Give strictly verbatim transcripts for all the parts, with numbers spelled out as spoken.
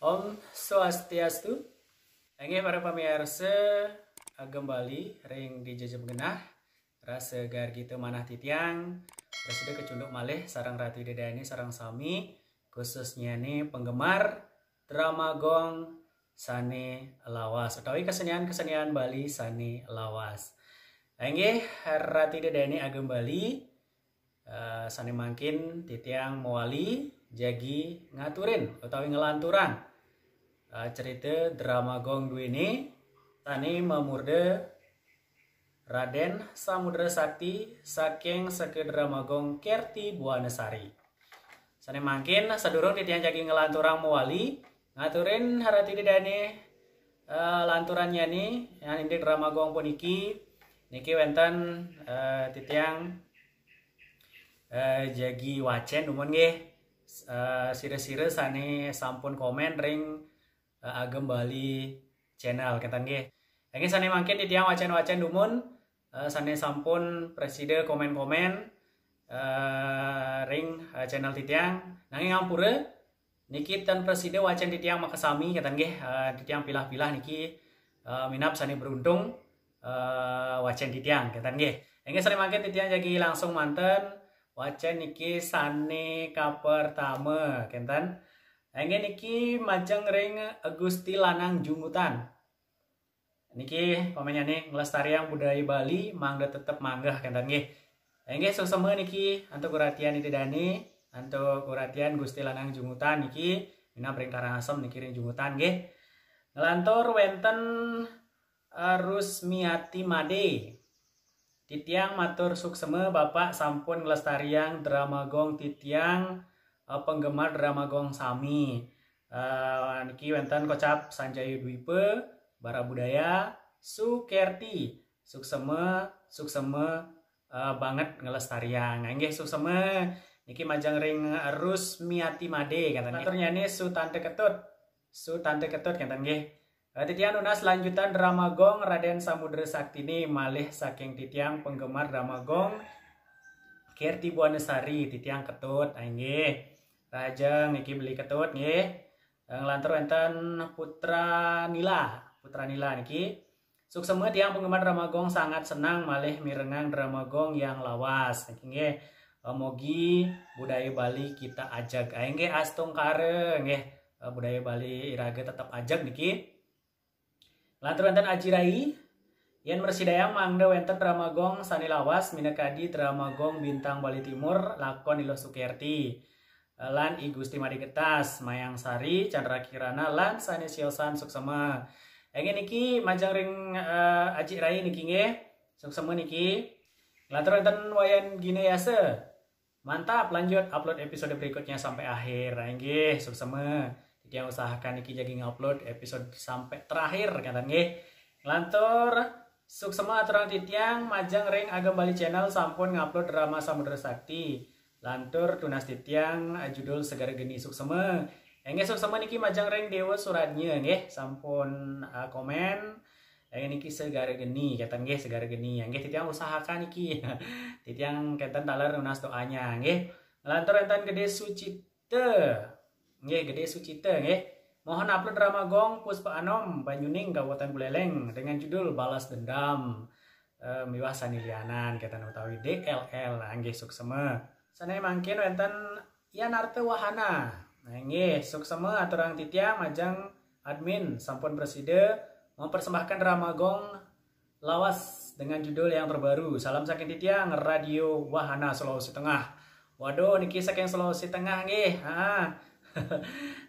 Om Swastiastu. Inggih para pamiarsa, agem Bali ring dija ja magenah, rasa gargita manah titiang prasida kacunduk malih sareng Ratu Ida Dané sareng sami, khususnyané penggemar drama gong sané lawas utawi kesenian-kesenian Bali sané lawas. Inggih, Ratu Ida Dané agem Bali, eh, sané mangkin titiang mawali jagi ngaturin utawi nglanturang, eh, cerita drama gong duéné sané mamurda Radén Samudra Sakti saking Seka Drama Gong Kerti Buana Sari. Sané mangkin sadurung titiang jagi nglanturang mawali, ngaturin Ratu Ida Dané, eh, lanturannyané, yan indik drama gong puniki, niki wénten, eh, titiang, eh, jagi wacén dumun nggih, eh, sira-sira sané sampun komén ring, eh, Agem Bali Channel, kénten nggih. Inggih sané mangkin titiang wacén-wacén dumun, eh, sané sampun prasida komén-komén, eh, ring, eh, channel titiang. Nanging ampura, niki tan prasida wacén titiang makasami, kénten nggih, eh, titiang pilah-pilah niki, eh, minab sané beruntung, eh, wacén titiang, kénten nggih. Inggih sané mangkin titiang jagi langsung manten, wacén niki sané kapertama, kénten. Inggih niki majeng ring Gusti Lanang Jungutan. Niki koménnyané nglestariang budaya Bali, mangda tetep manggeh, kénten nggih. Inggih suksema niki antuk uratian Ida Dané, antuk uratian Gusti Lanang Jungutan niki, minab ring Karangasem niki ring Jungutan nggih. Nglantur wénten, eh, Rusmiati Made. Titiang matur suksema Bapak sampun nglestariang drama gong titiang, eh, penggemar drama gong sami. Eh, niki wénten kocap Sanjaya Dwipa, Bara Budaya, Sukerti, suksema, suksema, eh, banget nglestariang. Inggih suksema niki majeng ring Rusmiati Made, kénten nggih. Maturnyané Su Tante Ketut. Su Tante Ketut, kénten nggih. Eh, titiang nunas lanjutan drama gong Radén Samudra Saktiné malih saking titiang penggemar drama gong Kerti Buana Sari, titiang Ketut, ah, inggih. Rahajeng niki Beli Ketut nggih. Eh, nglantur wénten Putra Nila. Putra Nila niki. Suksema tiang penggemar drama gong sangat senang malih mirengang drama gong yang lawas niki nggih. Eh, mogi budaya Bali kita ajeg. Ah, inggih astungkara nggih. Eh, budaya Bali iraga tetep ajeg niki. Lantur wénten Aji Rai, yén mrasidayang mangda wénten drama gong sané lawas minakadi drama gong Bintang Bali Timur lakon I Luh Sukerti, lan I Gusti Made Getas, Mayang Sari, Candra Kirana, lan sané siosan suksema. Inggih niki majeng ring, eh, Aji Rai niki nggih. Suksema niki. Lantur wénten Wayan Ginayasa. Mantap, lanjut upload episode berikutnya sampai akhir. Nah, inggih, suksema. Jadi yang usahakan niki jagi ngupload episode sampai terakhir, kata nggih. Lantur, suksema aturang titiang majeng ring Agem Bali Channel sampun ngupload drama Samudra Sakti. Lantur tunas titiang, eh, judul Segara Geni, suksema. Inggih suksema niki majeng ring Dewa Suradnya nggih, sampun, eh, komén. Inggih niki Segara Geni, kénten nggih Segara Geni. Inggih titiang usahakan niki. Titiang kénten taler nunas doanya nggih. Nglantur wénten Gede Sucita. Nggih, Gede Sucita nggih. Mohon upload drama gong Puspa Anom Banyuning Kabupaten Buleleng dengan judul Balas Dendam, eh, miwah sané lianan kénten utawi D L L. Nah, nggih suksema. Sané mangkin wénten Yanarta Wahana. Nah, nggih suksema aturang titiang majeng admin sampun prasida mempersembahkan drama gong lawas dengan judul yang terbaru. Salam saking titiang Radio Wahana Sulawesi Tengah. Waduh, niki saking Sulawesi Tengah nggih. Ha.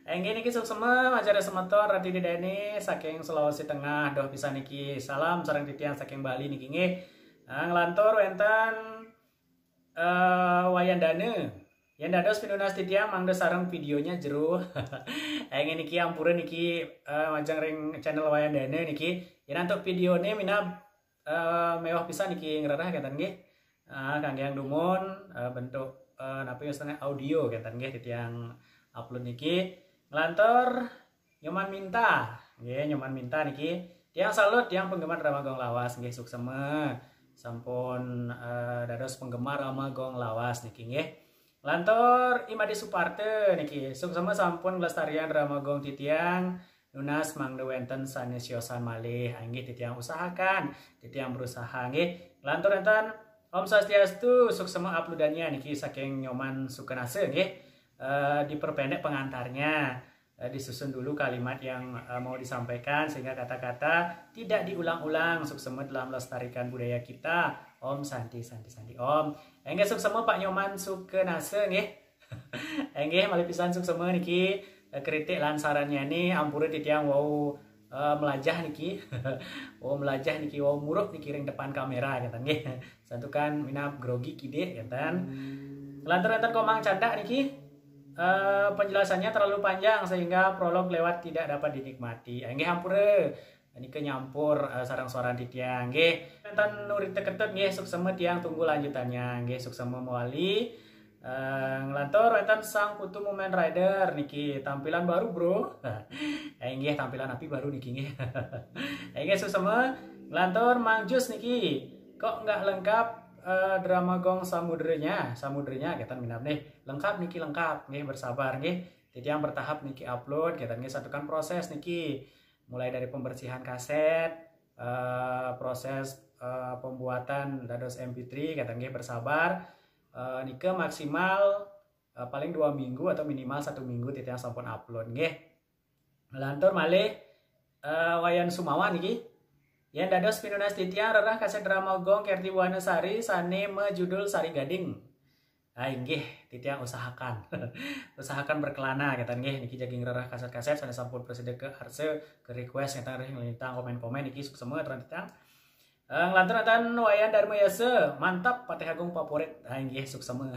Inggih niki suksema majeng ring semeton Ratu Ida Dané saking Sulawesi Tengah. Duh pisan niki. Salam sareng titiang saking Bali niki nggih. Nah, nglantur wénten, eh, Wayan Dana. Yén dados pinunas titiang mangda sareng videonya jero. Inggih niki ampura niki, eh, majeng ring channel Wayan Dana niki. Yén antuk videoné minab, eh, méwah pisan niki ngrereh kénten nggih. Ah, kanggéang dumun, eh, bentuk, eh, napa ya, setengah audio kénten nggih titiang upload niki. Nglantur Nyoman Minta, nggih Nyoman Minta niki. Tiang salut, tiang penggemar drama gong lawas nggih suksema. Sampun, eh, dados penggemar drama gong lawas niki nggih. Lantur I Made Suparta niki, suksma sampun nglestariang drama gong titiang, nunas mangda wenten sane siosan malih. Inggih titiang usahakan, titiang berusaha nggih. Lantur wenten Om Swastiastu, suksma uploadannya niki saking Nyoman Sukanasa nggih. Eh, diperpendek pengantarnya. Eh, disusun dulu kalimat yang eh, mau disampaikan sehingga kata-kata tidak diulang-ulang. Suksma dalam melestarikan budaya kita. Om Santi, Santi, Santi, Om. Enggih suksma Pak Nyoman Sukanasa nggih. Enggih malih pisan suksma niki, eh, kritik lan sarannya ni, ampura titiang wau eh, melajah niki. Wau melajah niki, wau muruk niki ring depan kamera ngeten nggih. Santukan minab grogi kidik ngeten. Lantur wenten Komang Canda niki, eh, penjelasannya terlalu panjang sehingga prolog lewat tidak dapat dinikmati. Inggih ampura. Nika nyampur eh, sareng suaran titiang nggih. Wenten Nurita Ketut nggih, suksma tiang tunggu lanjutannya nggih, suksma mawali. Eh, nglantur wenten Sang Putu Mumen Rider niki, tampilan baru, Bro. Eh, inggih tampilan api baru niki nggih. Inggih suksma. Nglantur Mang Jus niki, kok nggak lengkap eh, drama gong Samudranya, Samudranya ngeten minab nih. Lengkap niki, lengkap nggih, bersabar nggih. Titiang bertahap niki upload ngeten nggih, santukan proses niki. Mulai dari pembersihan kaset, eh, proses eh, pembuatan dados M P three ngeten nggih, bersabar. Eh, nika maksimal eh, paling dua minggu atau minimal satu minggu titiang sampun upload nggih. Lantur malih eh, Wayan Sumawan niki. Yen dados pinunas titiang rerah kaset drama gong Kerti Buana Sari sane majudul Sari Gading. Ah, inggih, titiang usahakan. Usahakan berkelana ngeten nggih, niki jagi ngrerah kaset-kaset sane sampun prasida kaarsa, ka-request ngeten nggih, nglintang komen-komen niki, suksma aturang titiang. Eh, nglantur wenten Wayan Dharma Yasa, mantap, Patih Agung favorit. Ah, inggih, suksma.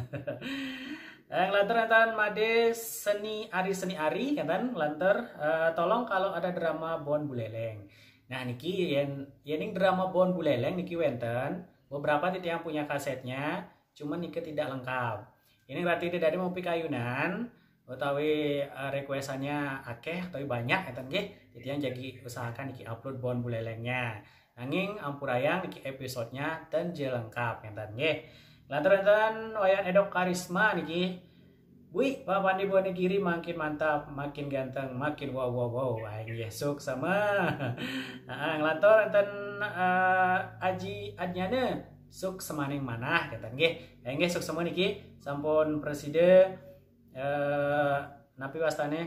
Eh, nglantur wenten Made Seni Ari, Seni Ari ngeten, nglantur eh, tolong kalau ada drama Bon Buleleng. Nah, niki yen yening drama Bon Buleleng niki wenten, beberapa titiang punya kasetnya, cuman nika tidak lengkap. Ini berarti tidak ada mau pikayunan utawi eh, requestannya akeh utawi banyak ngeten nggih. Titiang jagi usahakan niki upload Bon Bulelengnya. Nanging ampurayang niki episodenya ten je lengkap ngeten nggih. Lantur enten Wayan Edok Karisma niki. Bui, Pak Pandi Buana Giri makin mantap, makin ganteng, makin wow wow wow. Wah, inggih suksma. Nah, nglantur enten eh, Aji Adnyana, suksmaning manah ngeten nggih. Inggih suksma niki sampun prasida eh, napi wastane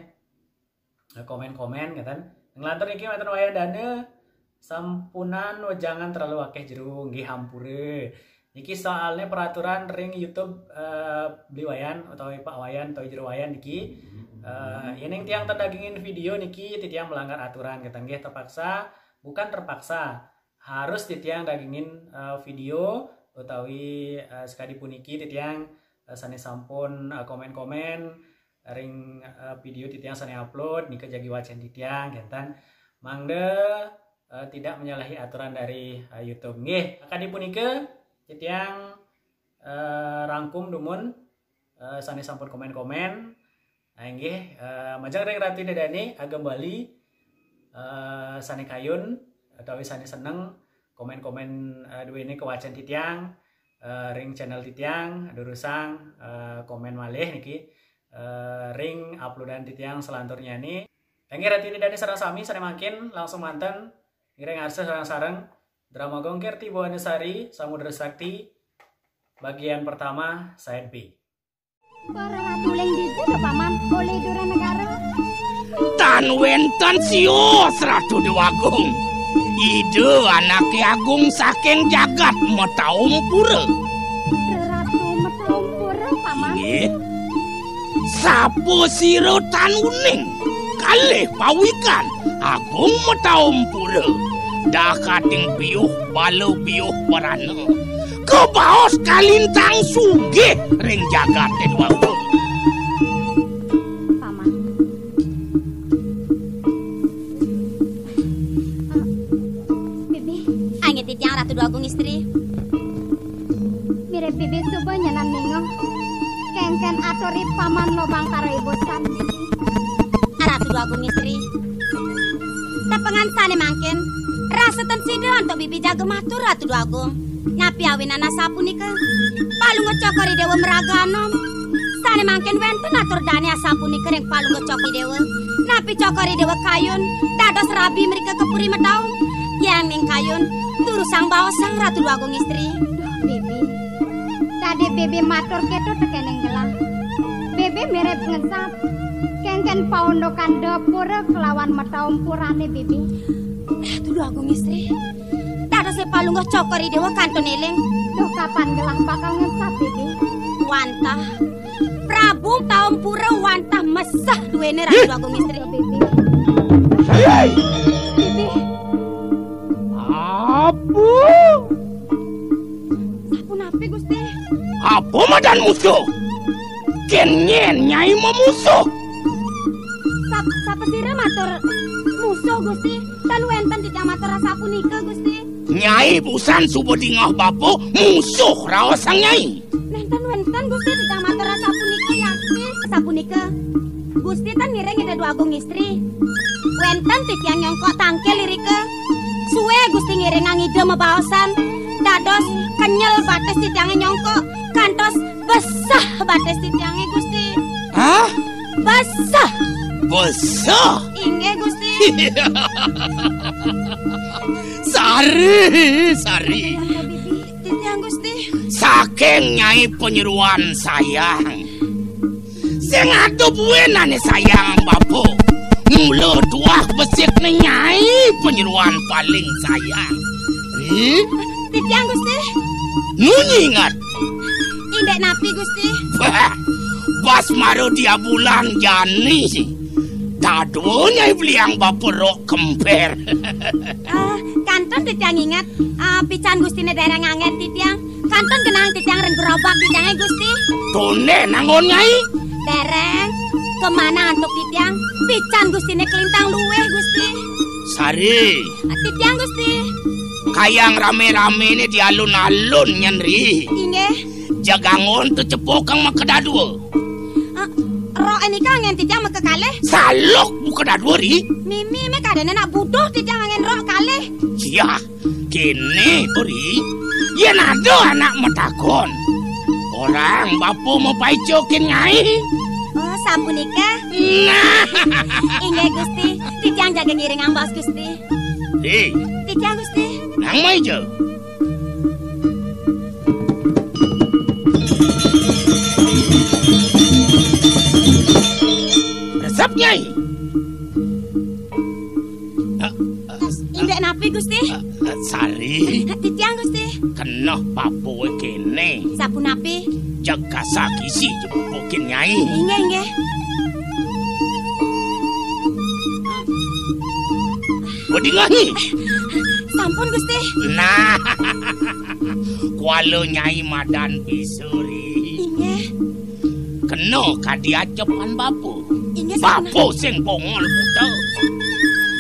eh, komen-komen ngeten. Nglantur niki wonten Wayan Dana, sampunan wejangan terlalu akeh jero, nggih ampura. Niki soalnya peraturan ring YouTube eh, Beli Wayan utawi Pak Wayan utawi Jero Wayan niki. Eh, yening tiang tedagingin video niki titiang melanggar aturan ngeten nggih, terpaksa, bukan terpaksa, harus titiang dagingin eh, video utawi eh, sekadi puniki titiang eh, sane sampun eh, komen-komen ring eh, video titiang sane upload nika jagi wacen titiang ngenten, mangda eh, tidak menyalahi aturan dari eh, YouTube nggih. Kadi punika titiang eh, rangkum dumun eh, sane sampun komen-komen. Nah, inggih eh, majeng ring Ratu Ida Dane agem Bali eh, sane kayun utawi sane seneng komen-komen eh, duene kawacen titiang eh, ring channel titiang, durusang eh, komen malih niki eh, ring uploadan titiang selanturnya ni. Inggih Ratu Ida Dane sareng sami sane mangkin langsung manten ngiring arsa sareng-sareng drama Gong Kerti Buana Sari Samudra Sakti bagian pertama side B. Para ratu ling dija to, Paman, olih dura negara. Tan wenten sios, Ratu Dewagung. Ida anake agung saking jagat Mataompura. Reratu Mataompura, Paman. Inggih. Sapa sira tan uning kalih pawikan Agung Mataompura. Dah kating biuh bala biuh perana. Kebaos kalintang sugih ring jagate Dewagung. Paman. Ah, Bibi. Angin titiang Ratu Dewagung Istri. Mirib Bibi suba nyanan ninga. Kengken aturi Paman Lobang Karo Ibusan. Ratu Dewagung Istri. Tepengan sane mangkin, rasa ten sida antuk Bibi jaga matur Ratu Dewagung. Napi awinan asapunika? Palungguh Cokor I Dewa Maraga Anom Sane mangkin wenten atur dane asapunika ring Palungguh Cokor I Dewa. Napi Cokor I Dewa kayun dados rabi mrika ka Puri Metaung? Yen ning kayun, durusang baosang Ratu Dwagung Istri. Duh, Bibi. Dadi Bibi matur keto tekening gelah. Bibi mirib ngesap. Kengken paundukan dapura kelawan metaung purane, Bibi. Ratu Dwagung Istri. Dadose Palungguh Cokor I Dewa kantun eling. Duh, kapan gelah bakal ngesap, Bibi? Wantah. Prabu Taum Pura wantah mesah duene Ratu Agung Istri. Bibi. Hei! Bibi. Apa? Sapunapi, Gusti? Apa madan musuh? Kén nyai mamusuh? Sap-, sapa sira matur musuh, Gusti? Tan wenten titiang matur asapunika, Gusti. Nyai busan suba dingeh bapa musuh raosang nyai. Nenten wenten, Gusti, titiang matur asapunika, yakti. Sapunika, Gusti tan ngiring Ida Dwagung Istri. Wenten titiang nyongkok tangkil irika. Suwe Gusti ngiringang Ida mabaosan, dados kenyel batis titiange nyongkok, kantos besah batis titiange, Gusti. Hah? Besah. Besah? Inggih, Gusti. Sari, sari. Titiang, Gusti. Saking Nyai Panyeruan sayang. Sing ada buin ane sayang bapa. Mula tuah besikne Nyai Panyeruan paling sayang. Ri? Titiang, Gusti. Nunyi ingat. Indik napi, Gusti? Bah, bas mara dia bulan jani. Dadua Nyai beliang bapa rok kemper. Ah, kantun titiang ingat, ah, pican Gustine dereng angen titiang. Kantun genang titiang ring gerobak titiange, Gusti. Tonde nanggon Nyai? Dereng. Kemana antuk titiang? Pican Gustine kelintang luweh, Gusti. Sari. Ah, titiang, Gusti. Kayang rame-ramene di alun-alun nyen, Ri. Inggih. Jagangon tecepok kang makedadua. Ah, rok enika ngen titiang makekalih. Saluk makedadua, Ri. Mimi me kadene nak buduh titiang ngen rok kalih. Yah, kene, Ri. Yen ada anak matakon, orang bapa mapaica ken Nyai. Oh, sapunika? Nah. Inggih, Gusti. Titiang jaga ngiring ambas, Gusti. Ri. Titiang, Gusti. Nang maija. Resep, Nyai. Indik napi, Gusti? Sari. Titiang, Gusti. Kena papuke kene. Sapunapi? Jegasa kisi jepupukin Nyai. Inggih, inggih. Wedingahi. Sampun, Gusti. Nah. Kuala Nyai madan pisuri. Inggih. Kena kadi acepan bapa. Inggih, sampun. Bapa sing bongol buta.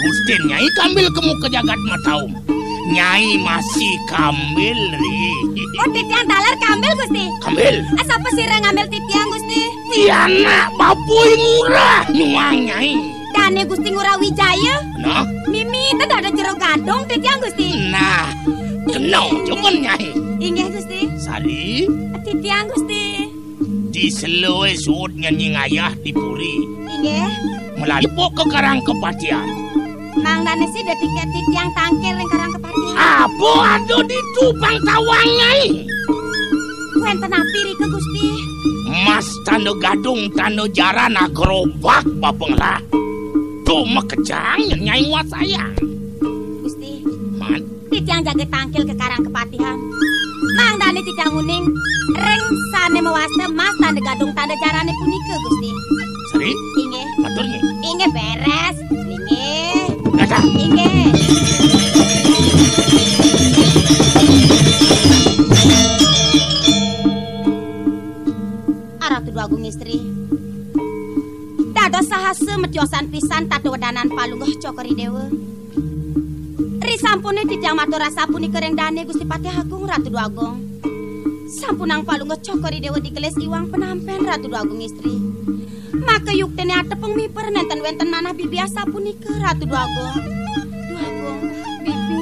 Gustin Nyai kambil ke muka jagat mataum. Nyai masih kambil, Ri. Oh, titiang taler kambil, Gusti. Kambil? Ah, sapa sira ngambil titiang, Gusti? Ti anak bapa ngurah nyuang Nyai. Dane Gusti Ngurah Wijaya. Nah. Mimi, ten ada jero gadung titiang, Gusti. Nah, kena cuman Nyai. Inggih, Gusti. Sari. Titiang, Gusti. Di seloe suud nyanyi ngayah di puri. Inggih. Melalipok ke Karang Kepatihan. Mangdane sida tiket titiang tangkil ring Karang Kepatihan. Apa ada ditu pang tawang, Nyai? Wenten api rika, Gusti? Mas tanda gadung, tanda jaran, agrobak, bapengelah. Tu makejang nyen Nyai nguasayang. Gusti. Man. Titiang jaga tangkil ke Karang Kepatihan. Mangdane titiang uning ring sane mawasta mas tanda gadung tanda jarane punika, Gusti. Sari? Inggih. Matur nggih. Inggih, beres. Inggih. Gadah. Inggih. Aratu Dwagung Istri. Dados sahasa metyosan pisan tata wedanan Palungguh Cokor I Dewa. Ri sampune titiang matur asapunika ring dane Gusti Patih Agung Ratu Dwagung. Sampunang Palungguh Cokor I Dewa dikelis iwang penampen Ratu Dwagung Istri. Maka yuktene atepeng miper nenten wenten manah bibi asapunika Ratu Dwagung. Dwagung, bibi.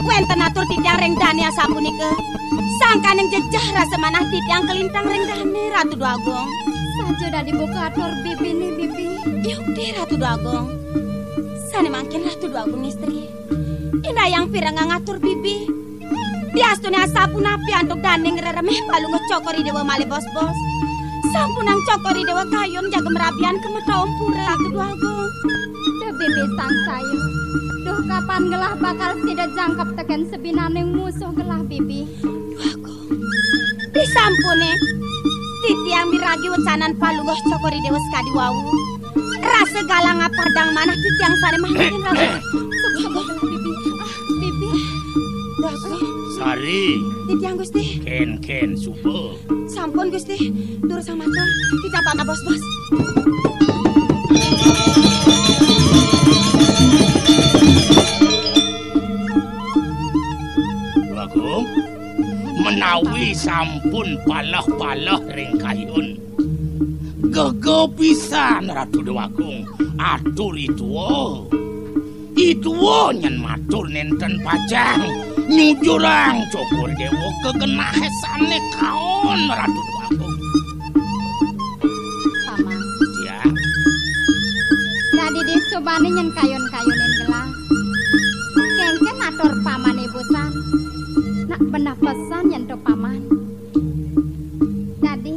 Wenten atur titiang ring dane asapunika. Sangkaning jejeh rasa manah titiang kelintang ring dane Ratu Dwagung. Aja dadi buka atur bibiné, Bibi. Yukti, Ratu Déwa Agung. Sané mangkin Ratu Déwa Agung istri. Indayang pirengang atur bibi. Diastuné asapunapi antuk dané ngreremeh Palungguh Cokor I Déwa malih bos-bos. Sampunang Cokor I Déwa kayun jagem rabian ka Matampura, Ratu Déwa Agung. Duh, Bibi sangsaya. Duh, kapan gelah bakal sida jangkep tekén sebinaning musuh gelah, Bibi? Déwa Agung. Disampuné titiang miragi wecanan Palungguh Cokor I Déwa sakadi wau. Rasa galang apadang manah titiang sané mangkin, Ratu. Suba, suba, Bibi. Ah, Bibi. Déwa Agung. Sari. Titiang, Gusti. Kén, kén, suba. Sampun, Gusti. Durusang matur. Titiang patah bos-bos. Déwa Agung, menawi sampun paleh-paleh ring kayun, gege pisan Ratu Déwa Agung atur I Déwa. I Déwa nyén matur nénten pacang nyujurang Cokor I Déwa ka genahé sané kaon, Ratu Déwa Agung. Paman. Ya. Dadi disubané nyén kayun-kayunin gelah. Kénkén atur pamané busan. Nak benah pesan nyén to paman. Dadi,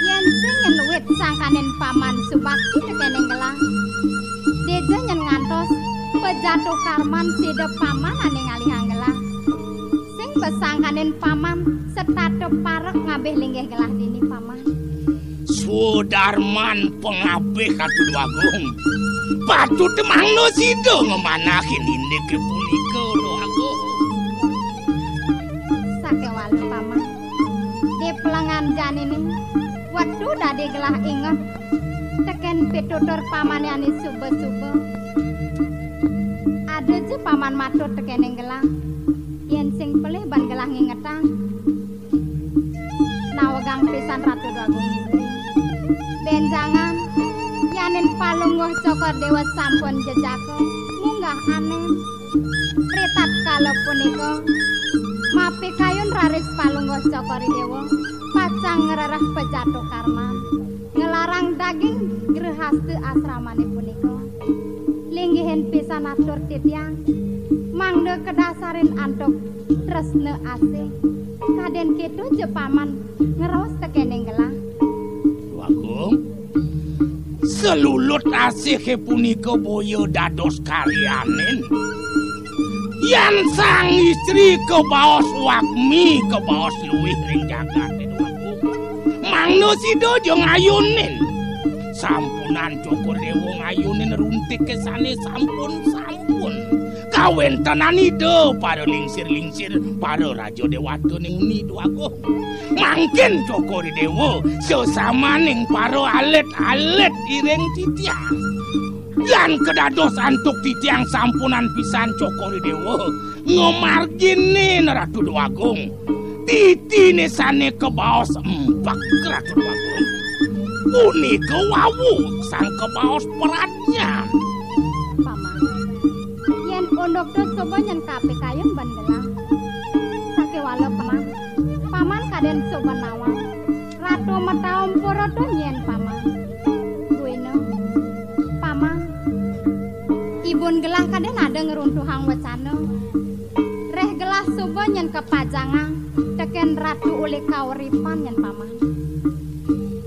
yén sing nyén wit sangkaning paman subakti tekéning gelah, dija nyén ngantos pejatuh karman sida paman ané ngalihang gelah. Sing pasangkaning paman setata parek ngabih linggih gelah dini, paman. Swadarman pangabih Ratu Déwa Agung. Patut mangda sida ngamanahin indiké punika, Déwa Agung. Sakéwala, paman. Di pelengan janiné, wetu dadi gelah inget tekén pitutur pamané ané suba-suba. Ada ja paman matur tekéning gelah, yén sing pelih ban gelah ngingetang. Nawegang pisan Ratu Déwa Agung istri. Bénjangan, yanin Palungguh Cokor Déwa sampun jejaka munggah anén. Ritatkala punika, mapikayun raris Palungguh Cokor Déwa pacang ngrereh pejatuh karman, nglarang daging grehasta asramané punika. Linggihin pisan atur titiang, mangda kadasarin antuk tresna asih. Kadén kéto ja paman ngraos tekéning gelah. Déwa Agung, salulut asihé punika boya dados karyanin. Yan sang istri kabaos wagmi, kabaos luih ring jagaté, Déwa Agung. Mangda sida ja ngayunin. Sampunang Cokor Déwa ngayunin runtiké sané sampun-sampun. Kawéntenan Ida para lingsir-lingsir, para raja déwata ning uni, Déwa Agung. Mangkin Cokor Déwa sesamaning para alit-alit iring titiang. Yan kadados antuk titiang sampunang pisan Cokor Déwa ngamarginin Ratu Déwa Agung. Titiné sané kabaos empek, Ratu Déwa Agung. Punika wau sang kabaos pradnyan. Paman, yén unduk to suba nyén kapikayun ban gelah. Sakéwala, paman. Paman kadén suba nawang. Ratu Matampura to nyén, paman. Buina. Paman. Ibun gelah kadén ada ngruntuhang wacana. Réh gelah suba nyén kapajangang tekén Ratu uli kauripan nyén, paman.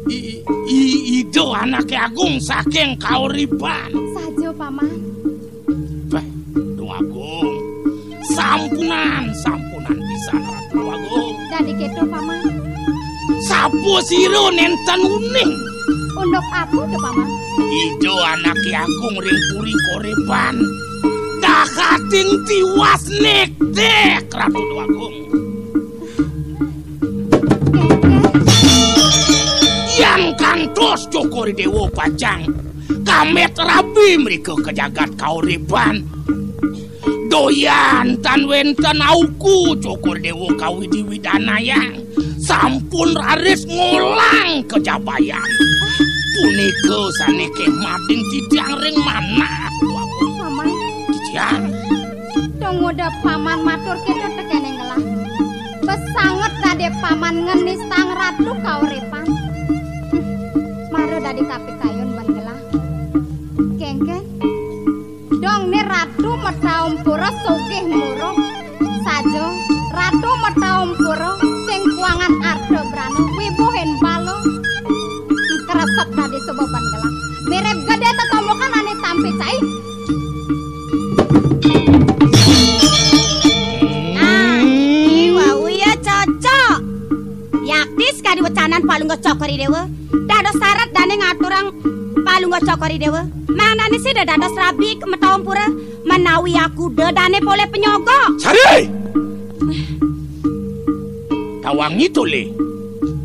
I, i, Ida anaké agung saking kauripan. Saja, paman. Béh, Déwa Agung. Sampunang, sampunang pisan, Ratu Déwa Agung. Dadi kéto, paman. Sapa sira nénten uning? Unduk apa to, paman? Ida anaké agung ring puri kauripan. Dahating tiwas nektek, Ratu Déwa Agung. Yan kantos Cokor Déwa pacang kamét rabi mrika ka jagat kauripan. Doyan tan wénten auku Cokor Déwa kawidi-widanayang. Sampun raris ngolang kajabayan. Punika sané kémating titiang ring manah. Paman. Titiang. Tumuda paman matur kéto tekéning gelah. Besanget dadi paman ngenistang ratu kauripan. Dong né Ratu Matampura sugih muruk saja. Ratu Matampura sing kuangan arta brana, wibuhin bala. Kresep dadi subeban gelah. Mirip gedé tetombokan ané tampi cai. Nah, iwau ya cocok. Yakti sakadi wecanan Palungguh Cokor I Déwa. Dados sarat dané ngaturang Palungguh Cokor I Déwa. Mangdané sida dados rabi ka Matampura menawi akuda dané polih panyogok. Sari! Tawangi tolih.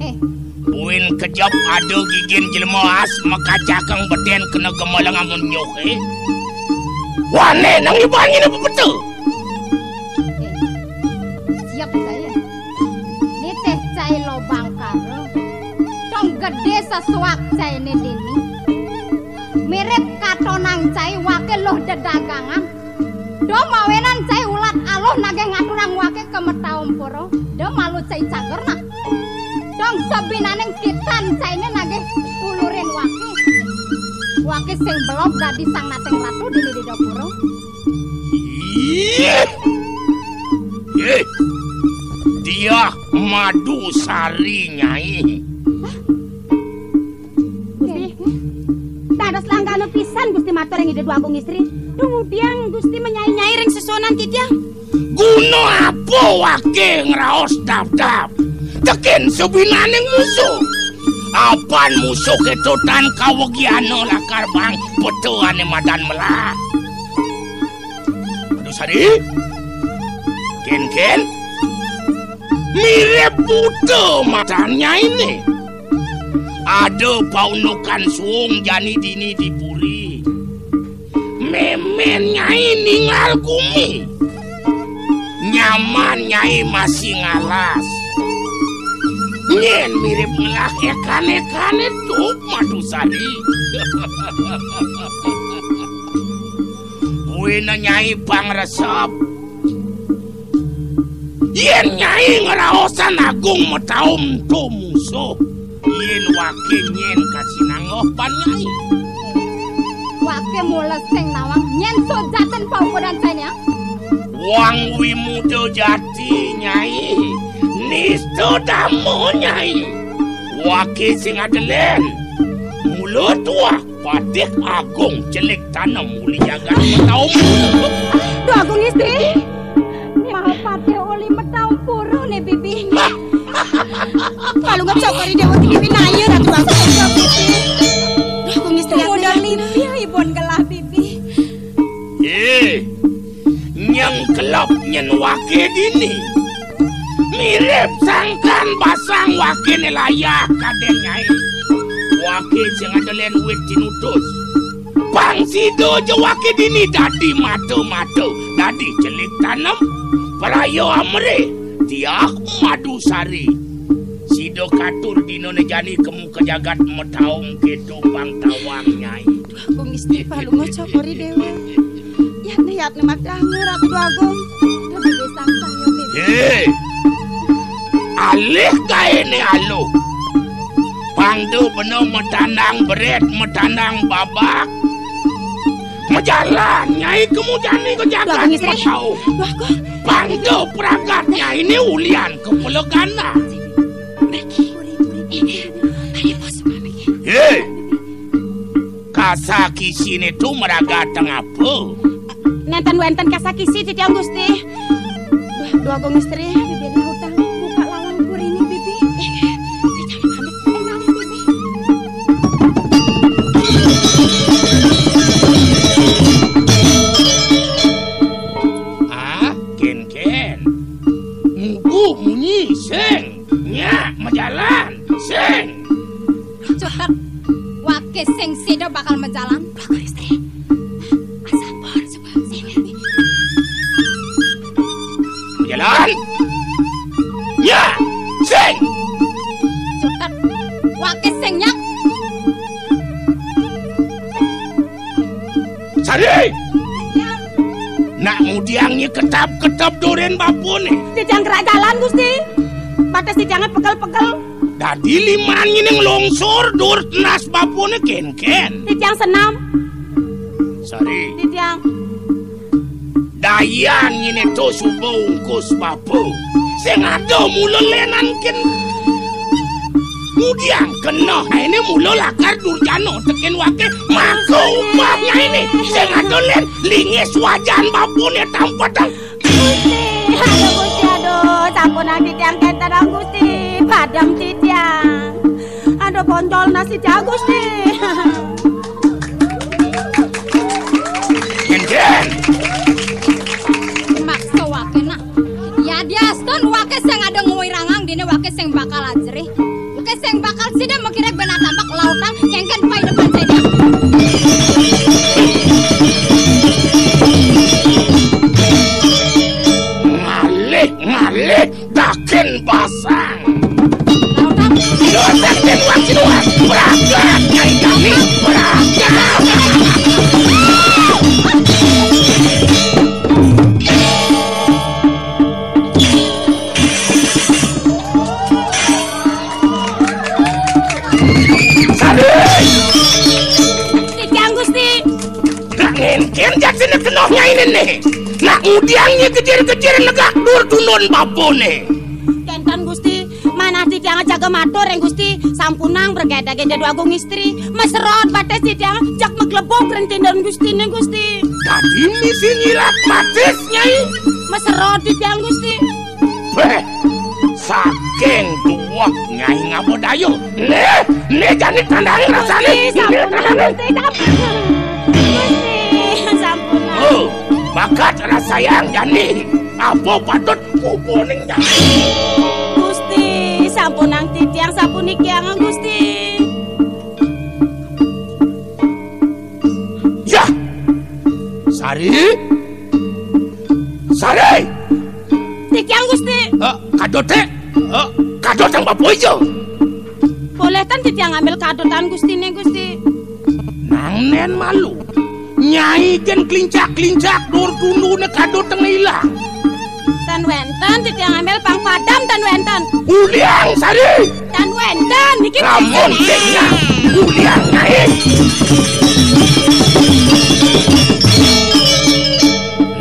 Eh. Buin kejep ada gigin jelema as makacakang betén kena gemelang amun nyuh, eh. Wane nang ibangi ne bebeta. Eh. Siap saya. Nitih cai lobang karo. Tong gedé sesuak cainé dini. Mirip katonang cai waké luh dedagangan. Do mawinan cai ulat aluh nagih ngaturang waké ka Matampura. Do malu cai cager nah. Dong sabinaning kitan cainé nagih ulurin waké. Waké sing belog dadi sang nating ratu dini di dapura. Ih. Ih. Dia madu sari, Nyai. Gusti, dados langgana pisan Gusti matur ring Ida Dwagung Istri. Dumudiang Gusti menyai-nyai ring sesonan titiang. Guna apa waké ngraos dap-dap? Tekén sabinaning musuh. Apan musuh kéto tan kawegiana lakar bang beta ané madan melah. Aduh, Sari. Kén-kén. Mirip buta matan nyainé. Ada paundukan suung jani dini di puri. Mémén nyai ningal gumi. Nyaman nyai masih ngalas. Nyén mirip ngelah ékan-ékané tuh Madusari. Buina nyai pangresep. Yén nyai ngraosan agung mataum to musuh, yén waké nyén kasinanggoh pan nyai. Waké mula sing nawang nyén sujatin paukudan sanya. Wang wimuda jati nyai, nista dama nyai. Waké sing adelén, mula tuah Patih Agung celik tanem uli jagat Mataum. Duh Agung Istri. Mahapatih uli Matampura né, Bibi. Palungguh Cokor I Déwa tinggi winaya Ratu Agung Istri. Duh Agung Istri. Modal mimpi ibun gelah, Bibi. Eh, nyengkelep nyén waké dini. Mirip sangkan basang wakéné layah kadén nyai. Waké sing adelén wit tinutus. Pang sida ja waké dini dadi mata-mata, dadi celik tanem. Praya amrih, tiah Madusari. Sida katur dinané jani kemu ka jagat Mataum kéto pang tawang nyai. Agung Istri Palungguh Cokor I Déwa. Yatna-yatna madanga Ratu Agung. Ratu Déwa sangsaya, Bibi. Hé. Alih gaéné aluh. Pangda bena matandang brét, matandang babak. Majalan nyai kemu jani ka jagat Mataum. Duh Agung. Pangda pragat nyainé ulian ka Pelagana. Hé. Kasa kisiné to maragatang apa? Nénten wénten kasa kisi titiang Gusti. Duh, Duh Agung Istri. Bibi utang buka lawang puriné, Bibi. Titiang pamit. Éngalih, Bibi. Ah, kén-kén. Ngugu munyi sing. Nyak majalan sing. Cutet. Waké sing sida bakal majalan. Blokor Istri. Asampun, sing. Majalan. Ya, sing. Cutet. Waké sing nyak. Sari. Nak mudiang nyai ketap-ketap durin bapuné. Titiang gerak jalan, Gusti. Batis titiangé pegel-pegel. Dadi liman nyai ning lungsur dur tenas bapuné kén-kén. Titiang senam. Sari. Titiang. Yan ngene to suba ungkus bapa. Sing ada mula lenan ken ngudiang kena. Ini mula lakar Durjana teken wake maka upah nyaine. Sing ada len lingis wajan bapane tampetang. Gusti, aduh Gusti, aduh, sampunang titiang kenten, Gusti, padem titiang. Aduh, bonjol nasi titiang, Gusti. Kenten. Maksa wake nah. Ya diaston wake sing ada nguirangang dene wake sing bakal ajrih. Wake sing bakal sida mengkirek ben atambak lautang kengken paidepan saja. Ngalih, ngalih, dakin basang. Lautang. Dosa den wak sinuwak. Berangkat, nyai kami. Berangkat. Sari! Titiang, Gusti. Nak ngengken jasine kenoh nyaine ne. Nak ngudiang nye kejir-kejir negak dur tunun bapane. Kenten, Gusti. Manah titiang jaga matur ring Gusti. Sampunang bergede-gede dua agung istri. Meserot batis titiang jak meglebok ring tindan Gustine, Gusti. Dadi misi nyilat batis, Nyai. Meserot titiang, Gusti. Beh, saking tuwek Nyai ngabodaya. Nih, nih jani tandang rasane. Gusti, sampunang, Gusti, sampunang. Gusti, sampunang. Oh, bakat rasayang jani. Apa patut kuponing jani? Gusti, sampunang titiang sapuniki angang, Gusti. Yah. Sari. Sari. Titiang, Gusti. Eh, kadote. Eh, kadot yang bapa ijo. Boleh tan titiang ngambil kadotan Gustine, Gusti? Nang nen malu. Nyai ken klincak-klincak dur tundune kadot teng ilang. Tan wenten titiang ngambil pang padam tan wenten. Uliang Sari. Tan wenten niki. Lamun sing nyang uliang Nyai.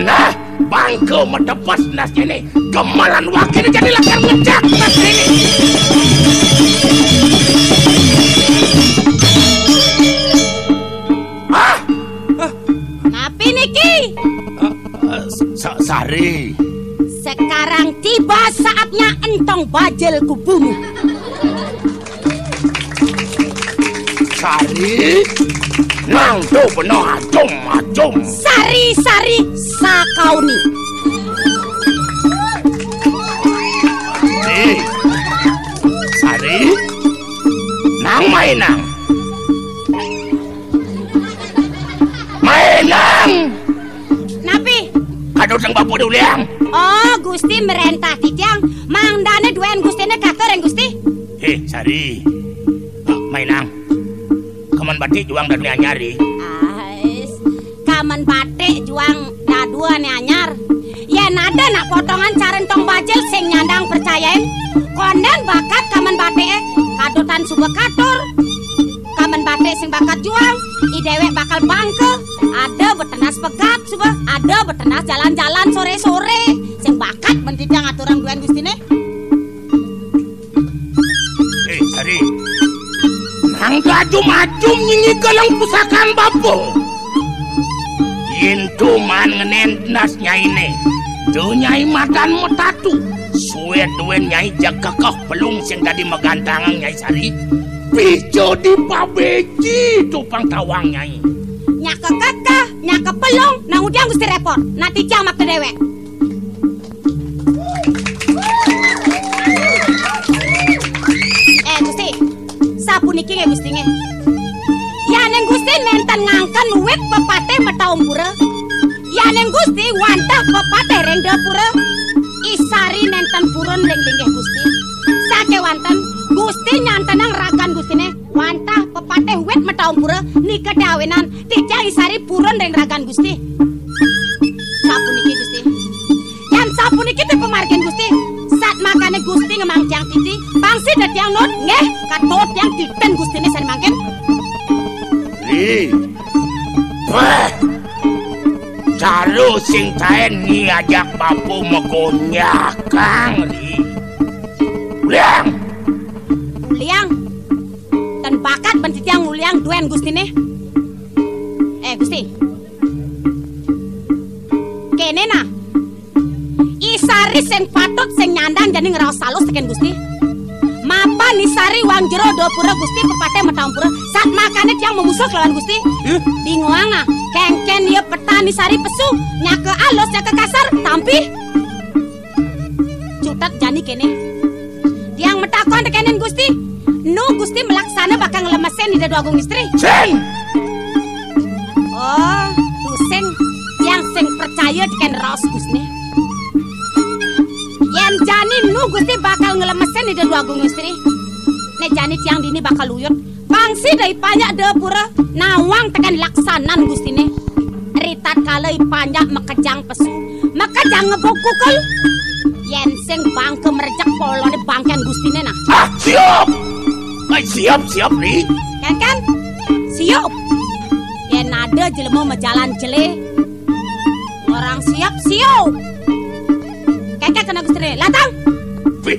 Nah, bangka metepes nas kene. Gemelan wakil jadi lakar ngejak nas kene. Ah, napi niki? Eh, eh, Sa-, Sari. Sekarang tiba saatnya entong bajil kubunuh. Sari, nang to bena ajum-ajum. Sari-sari sakauni. Nih, Sari, nang mainang. Mainang. Napi? Kadot yang bapa diuliang. Oh, Gusti merentah titiang. Mangdane duen Gustine katur yang Gusti. Eh, Sari. Ah, mainang. Kaman batik juang dan anyari. Ais. Kaman batik juang daduane anyar. Yen ada nak potongan cara entong bajil sing nyandang percayain. Konden bakat kaman batike. Kadotan suba katur. Kamen batik sing bakat juang, i dewek bakal bangka. Ada betenas pegat suba, ada betenas jalan-jalan sore-sore. Sing bakat men titiang aturang duen Gustine. Eh, Sari. Nang gajum-ajum nyingi galang pusakan bapa. Yen to man ngenen nas nyaine. To nyai madan metatu. Suwe tuwin nyai jag kekeh pelung sing dadi magantangang nyai Sari. Bisa dipabeji to pang tawang nyai. Nyaka kekeh, nyaka pelung, nang udiang Gusti repot. Nati jamak te dewek. Eh, Gusti. Sapuniki nggih Gusti nggih. Yaning Gusti nenten ngangken wit pepatih metaung pura. Yaning Gusti wantah pepatih ring dapura. I Sari nenten purun ring linggih Gusti. Sakewanten Gusti nyantenang ragan Gustine wantah pepatih wit metaung pura nika dawinan titiang I Sari purun ring ragan Gusti. Sapuniki Gusti. Yan sapuniki te pamargin Gusti. Sat makane Gusti ngemang tiang titi, pang sida tiang nut, nggih, katut tiang titen Gustine sane mangkin. Ri. Bah. Cara sing taén nyi ajak bapa magonjakang, Ri. Uliang. Uliang. Tan bakat ban titiang nguliang duén Gustiné. Eh, Gusti. Kéné nah. I sari sing patut sing nyandang jani ngraos alus tekén Gusti. Mapan i sari wang jero dapura Gusti pepatih matampura. Satmakané tiang mamusuh kelawan Gusti. Ih. Bingung ah. Kénkén ia petan i sari pesu. Nyaka alus, nyaka kasar, tampi. Cutet jani kéné. Tiang matakon tekénin Gusti. Nu Gusti malaksana bakal nglemesin Ida Dwagung Istri? Sing. Oh, tusing. Tiang sing percaya tekén raos Gusti. Yén jani nu Gusti bakal nglemesin Ida Dwagung Istri. Né jani tiang dini bakal uyut. Pang sida i panjak da pura nawang tekén laksanan Gustiné. Ritatkala i panjak makejang pesu, makejang ngebug kukul. Yén sing bangka mrejek poloné bangkén Gustiné nah. Ah, siap. Ai, siap, siap, Ri. Kénkén? Siap. Yén ada jelema majalan jelé, orang siap, siap. Kénkén kena Gustiné. Latang. Wih.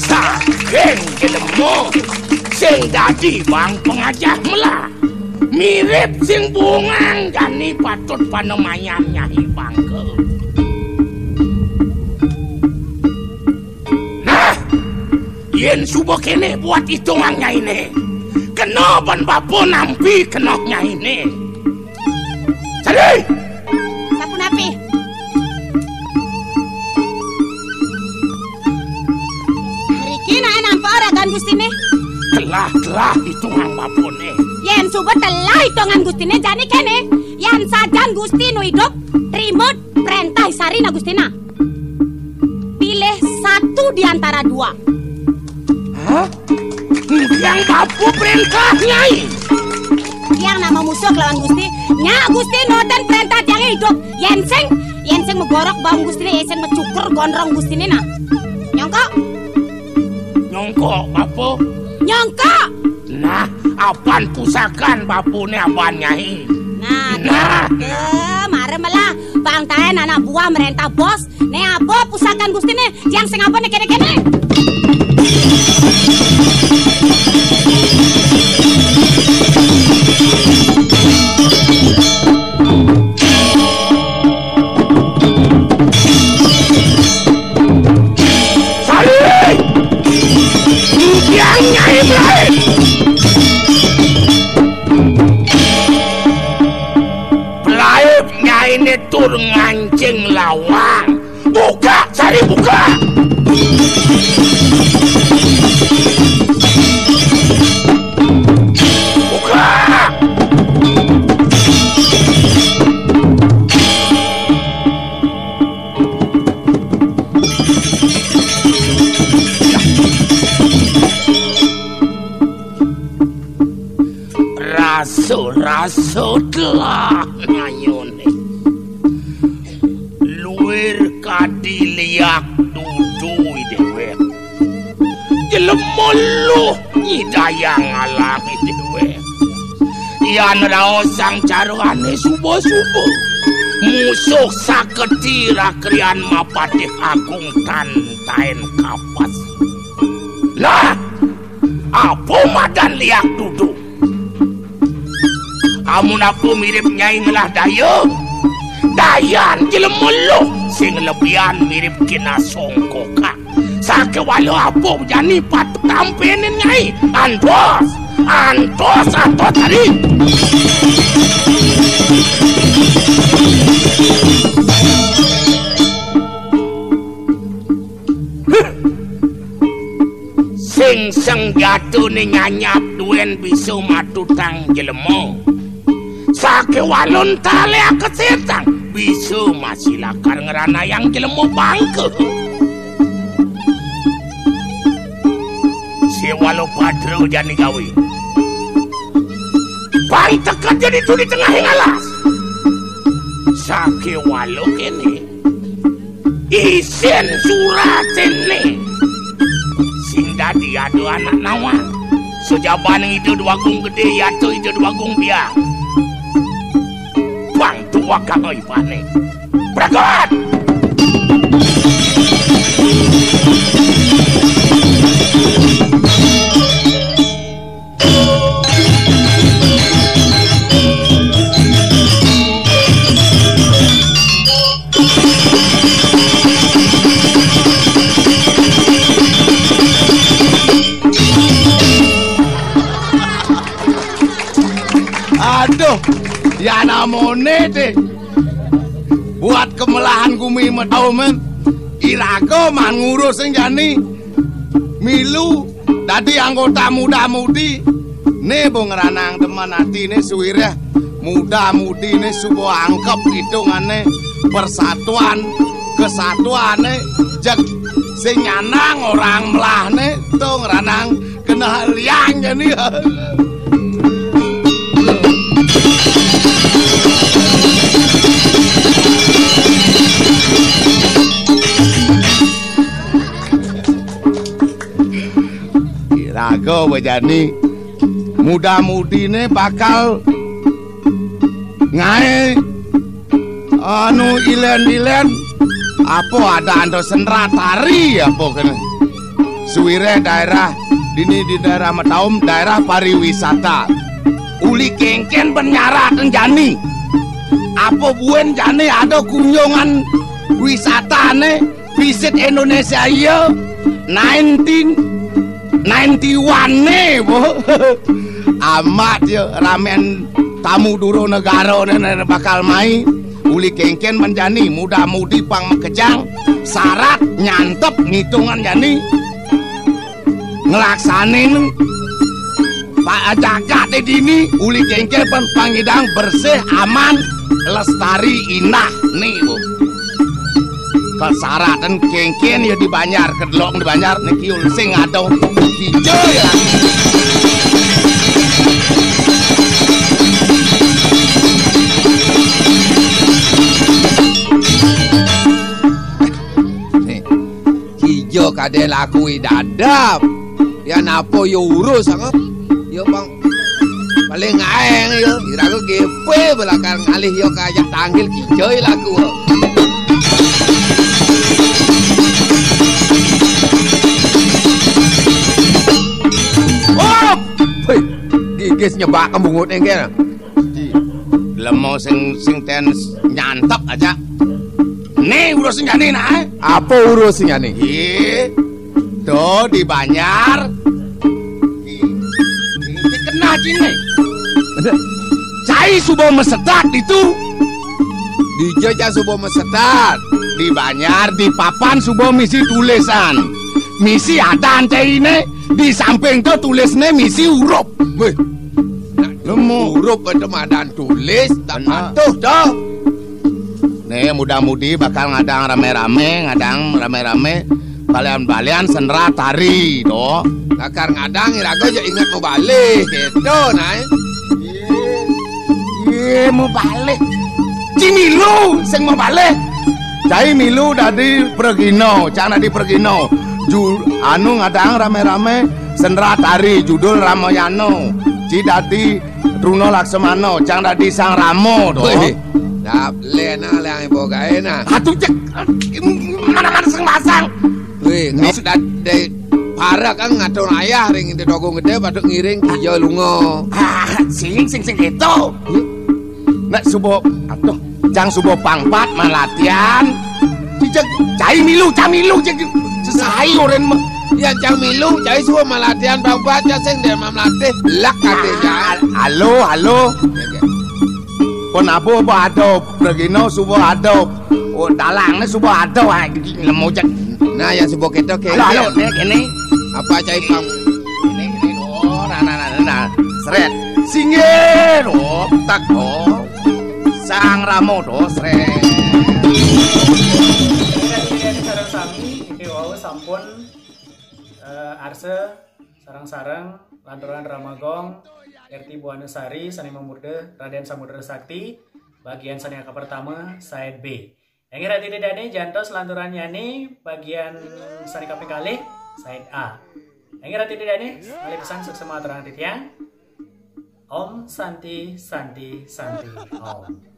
Saking jelema sing dadi bang pangajah melah. Mirip sing bungang jani patut panemayan Nyai bangka. Nah, yén suba kéné buat itungan Nyainé. Kena ban bapa nampi kena Nyainé. Sari! Sapunapi? Mriki naé nampa ragan Gustiné. Telah, telah itungan bapané. Yén suba telah itungan Gustiné jani kéné. Yén sajan Gusti nu idup, trima préntah i sari nah Gusti nah. Pilih satu di antara dua. Hah? Tiang bapa préntah, Nyai. Tiang nak mamusuh kelawan Gusti. Nyak Gusti nurutin préntah tiangé idup. Yén sing, yén sing magorok baong Gustiné, yén sing macukur gondrong Gustiné nah. Nyongkok. Nyongkok, bapa. Nyongkok. Nah, apan pusakan bapané aban Nyai. Nah, nah. Tuh, mara melah. Bang Taén anak buah mréntah bos. Né apa pusakan Gustiné? Tiang sing apa né kéné-kéné? Sari! Tiang Nyai Melaib! Melaib Nyainé tur ngancing lawang. Buka, Sari, buka! Buka! Rasa-rasa telah nayuné. Luir kadi liak dudu i déwék. Jelema luh nyidayang ngalang i déwék. Yan raosang carané suba-suba. Musuh saketi rakrian mapatih agung tan taén kapas. Nah, apa madan liak dudu? Amun apa mirip Nyai ngelah daya, dayan jelema luh sing lebihan mirip kina songkokak. Sakéwala apa jani patut tampénin Nyai? Antos, antos, antos tadi. Sing senjatané nyanyap duén bisa matutang jelema. Sakéwala talé akesétang bisa masilakar ngranayang jelema bangka. Séwala padra jani gawé. Pang teka ja ditu di tengahing alas. Sakéwala kéné. Isin suraté né. Sing dadi ada anak nawang. Sajabaning Ida Dwagung Gedé, yata Ida Dwagung Biang. Pang Pegat ibane. Pregat! Aduh, ya namone deh. Buat kemelahan gumi Metaumen, iraga man ngurus sing jani milu dadi anggota muda-mudi. Ne bo ngranang demen atine suwireh muda-mudine suba angkep itungane persatuan kesatuane, jeg sing nyanang orang melahne to ngranang kena liang jani. Iraga bejani muda-mudine bakal ngae anu ilen-ilen apa ada ando sendra tari apa kene. Suwire daerah dini di daerah Metaum, daerah pariwisata. Uli kengken ben nyaraten jani. Apa buen jani ada kunjungan wisatane visit Indonesia iya nineteen ninety-one ne, bo. Amat ya ramen tamu duro negara ne, ne bakal mai. Uli kengken ben jani muda-mudi pang makejang syarat nyantep ngitungan jani ngelaksanin Pak jagat di dini uli kengken pen pangidang bersih aman lestari indah ni, bo. Kesaratan kengken ya di Banjar, kedlok di Banjar niki ul sing ada hijau ya. Nih, hijau kade laku idadap. Ya napa ya urus angep. Ya bang paling aeng ya iraga gepe belakang ngalih ya kajak tanggil kijai laku. Oh! Hei, gigis nyebak kembungut engkel. Lemo sing sing ten nyantep aja. Nih urus nyani nah. Apa urus nyani? Ih, tuh di Banjar. Ih, ih, kena cing nih. Cai suba mesetat itu. Dija ja suba mesetat. Di Banjar, di papan suba misi tulisan. Misi adan cai ne, di samping to tulisne misi huruf. Weh, lemu huruf itu madan tulis, tak patuh to. Nih, muda-mudi bakal ngadang rame-rame, ngadang rame-rame, balian-balian sendra tari, to. Lakar ngadang, iraga aja inget mau balik, gitu, nah. Iya, mau balik. Ci milu, sing mau balik. Cai milu dadi pregino, cang dadi pregino. Ju, anu ngadang rame-rame, sendra tari, judul Ramayana. Ci dadi Truna Laksamana, cang dadi Sang Rama to. Wih, dap lena leng ibu gaena. Atu cek mana-mana sing masang. Wih, nih sudah de para kan ngatur ayah ring di toko gede patut ngiring kija lunga. Ah, sing sing sing itu. Nek suba atuh cang suba pangpat malatian. Cicak cai milu, cai milu cek sesai oren mah. Ya cang milu, cai suba malatian pangpat ya sing dia melatih lak kate ya. Halo, halo. Pun abu ba ada, pregino suba ada. Oh, dalangne suba ada, ah, lemu cek. Nah, ya suba kita ke. Halo, halo, nih gini. Apa cai pang? Ini, ini, oh, nah, nah, nah, nah, nah. Seret. Singgir, oh, tak, oh. Sang Ramo to, seret. Sareng sami, inggih wau sampun, eh, arsa sareng-sareng lanturan Ramagong R T Buana Sari sane mamurda Raden Samudra Sakti, bagian sane kapertama, side B. Inggih ratu ida dane jantos lanturan nyane bagian sane kaping kalih, side A. Inggih ratu ida dane, malih pesan suksma aturang titiang. Om Santi, Santi, Santi, Om.